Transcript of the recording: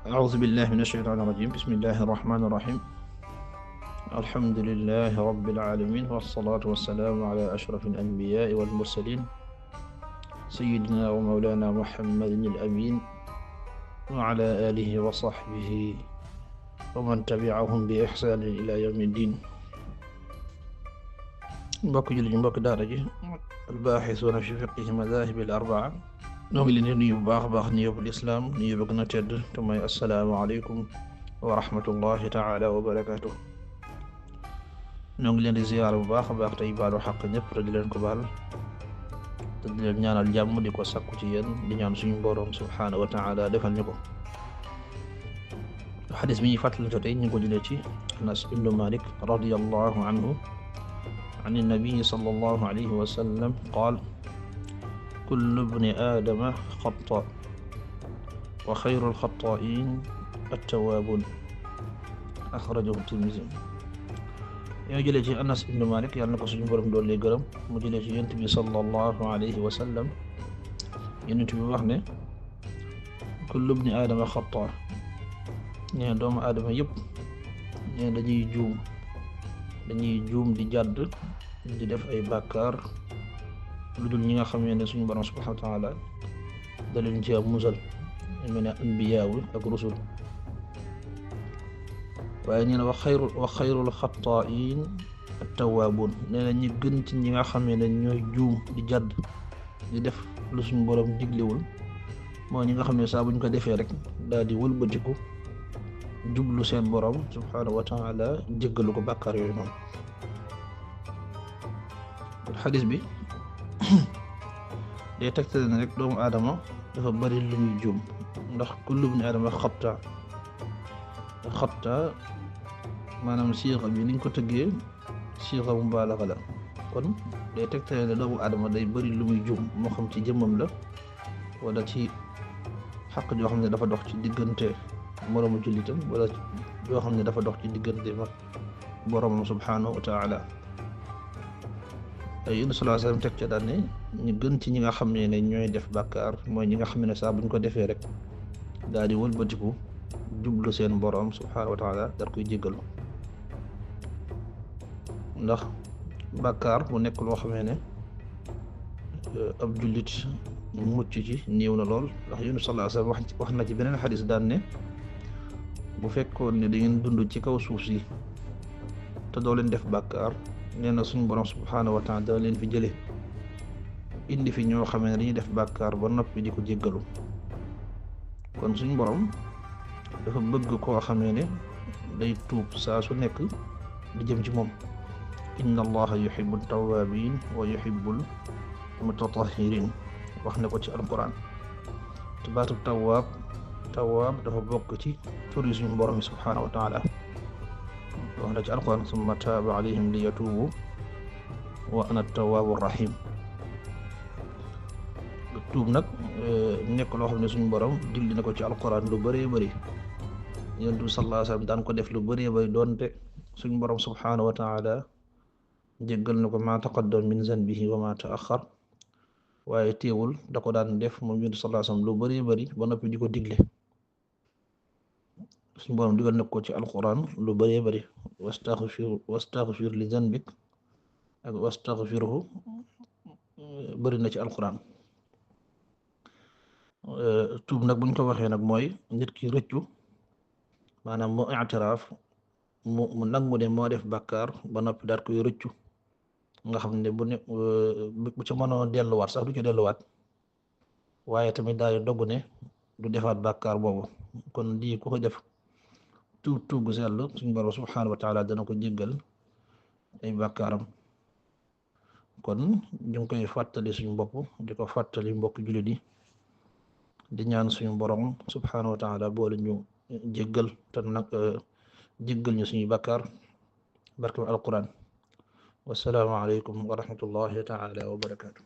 أعوذ بالله من الشيطان الرجيم بسم الله الرحمن الرحيم الحمد لله رب العالمين والصلاة والسلام على أشرف الأنبياء والمرسلين سيدنا ومولانا محمد الأمين وعلى آله وصحبه ومن تبعهم بإحسان إلى يوم الدين. mbokk jullit ñi mbokk daara ji albaaxisuuna fi fiqhi madaahibi al-arbaa ñoo ngi leen di nuyu bu baax a baax nuyoo bu lislaam nuyoo bu gën a tedd te mooy assalaamu aleykum wa rahmatullahi taala wa barakaatuh. ñoo ngi leen di ziyaara bu baax a baax tey baalu xaq ñëpp te di leen ko baal te di leen ñaanal jàmm di ko sakku ci yéen di ñaan suñu boroom subhaanahu wa taala defal ñu ko. xadis bi ñuy fàttali tey ñu ngi ko jëlee ci Anas ibnu Malik radiyallahu anhu an nabii sallallahu alayhi wa sallam qaal kullu bni aadama xata wa xayrul xataa'iin at-tawwaabuun axrajahu Tirmisi. ñoo jëlee ci Anas ibnu Malik yàlla na ko suñu borom doon lay gërëm mu jëlee ci yonent bi sallallahu alayhi wa sallam yonent bi wax ne kullu bni aadama xata nee doomu aadama yëpp nee dañuy juum di jàdd di def ay bàkkaar lu dul ñi nga xam ne suñu borom subhanahu wa taala da leen ci musal mel ne anbiyaawu ak rusul waaye nee na wa xayrul xataa'iin at-tawwaabuun nee na ñi gën ci ñi nga xam ne ñooy juum di jàdd di def lu suñu borom diglewul moo ñi nga xam ne saa buñ ko defee rek daal di wëlbatiku jublu seen borom subhanahu wa taala jéggalu ko bàkkaar yooyu noonu. xadis bi day tegtale ne rek doomu aadama dafa bari lu muy juum ndax kullu bni aadama xatta maanaam siixa bi niñ ko tëggee siixa mubaalaxa la kon day tegtale ne doomu aadama day bari lu muy juum moo xam ci jëmmam la wala ci xaq joo xam ne dafa dox ci diggante moroomu jullitam wala yoo xam ne dafa dox ci diggante mag boroomam subhanahu wa taala. Yonent sallallahu alayhi wa sallam teg ca daan ne ñu gën ci ñi nga xam ne ñooy def bàkkaar mooy ñi nga xam ne saa buñ ko defee rek daal di wëlbatiku jublu seen boroom subhanahu wa taala dar koy jéggalu ndax bàkkaar bu nekk loo xam ne ab jullit mucc ci néew na lool ndax Yonent sallallahu alayhi wa sallam wax na ci beneen xadis daan ne bu fekkoon ne da ngeen dund ci kaw suuf si te doo leen def bàkkaar nee na suñu borom subhaanahu wa taala dana leen fi jële indi fi ñoo xam ne dañuy def bàkkaar ba noppi di ko jéggalu kon suñu borom dafa bëgg koo xamee ne day tuub saa su nekk di jëm ci moom inna allaha yuhibbu tawwabin wa yuhibbul mutatahhirin wax na ko ci alquran te baatu tawwaab dafa bokk ci turi suñu borom subhaanahu wa taala wax na ci alquran summa taaba alayhim li yatuubu wa ana tawaabu rahim. tuub nag nekk loo xam ne suñu borom digli na ko ci alquran lu bëree bëri Yonent bi sallallahu alayhi wa sallam daan ko def lu bëree bëri doonte suñu borom subhanahu wa taala jéggal na ko ma taqaddama min zanbihi wa ma taaxar waaye teewul da ko daan def moom Yonent bi sallallahu alayhi wa sallam lu bëree bëri ba noppi di ko digle suñu borom digal na ko ci alquran lu bëree bëri wastaghfir li zanbik ak wastaghfirhu bëri na ci alquran. tuub nag buñ ko waxee nag mooy nit ki rëccu maanaam mu i'tiraaf mu nangu ne moo def bàkkaar ba noppi daal koy rëccu nga xam ne bu ca mënoo delluwaat sax du ci delluwaat waaye tamit daal di dogg ne du defaat bàkkaar boobu kon lii ku ko def tuub gu sell suñu borom subhanahu wa taala dana ko jéggal ay bàkkaaram. kon ñu ngi koy fàttali suñu bopp di ko fàttali mbokk jullit yi di ñaan suñu borom subhanahu wa taala boole ñu jéggal te nag jéggal ñu suñu bàkkaar barke alquran. wassalaamu aleykum wa rahmatullahi taala wa barakaatu.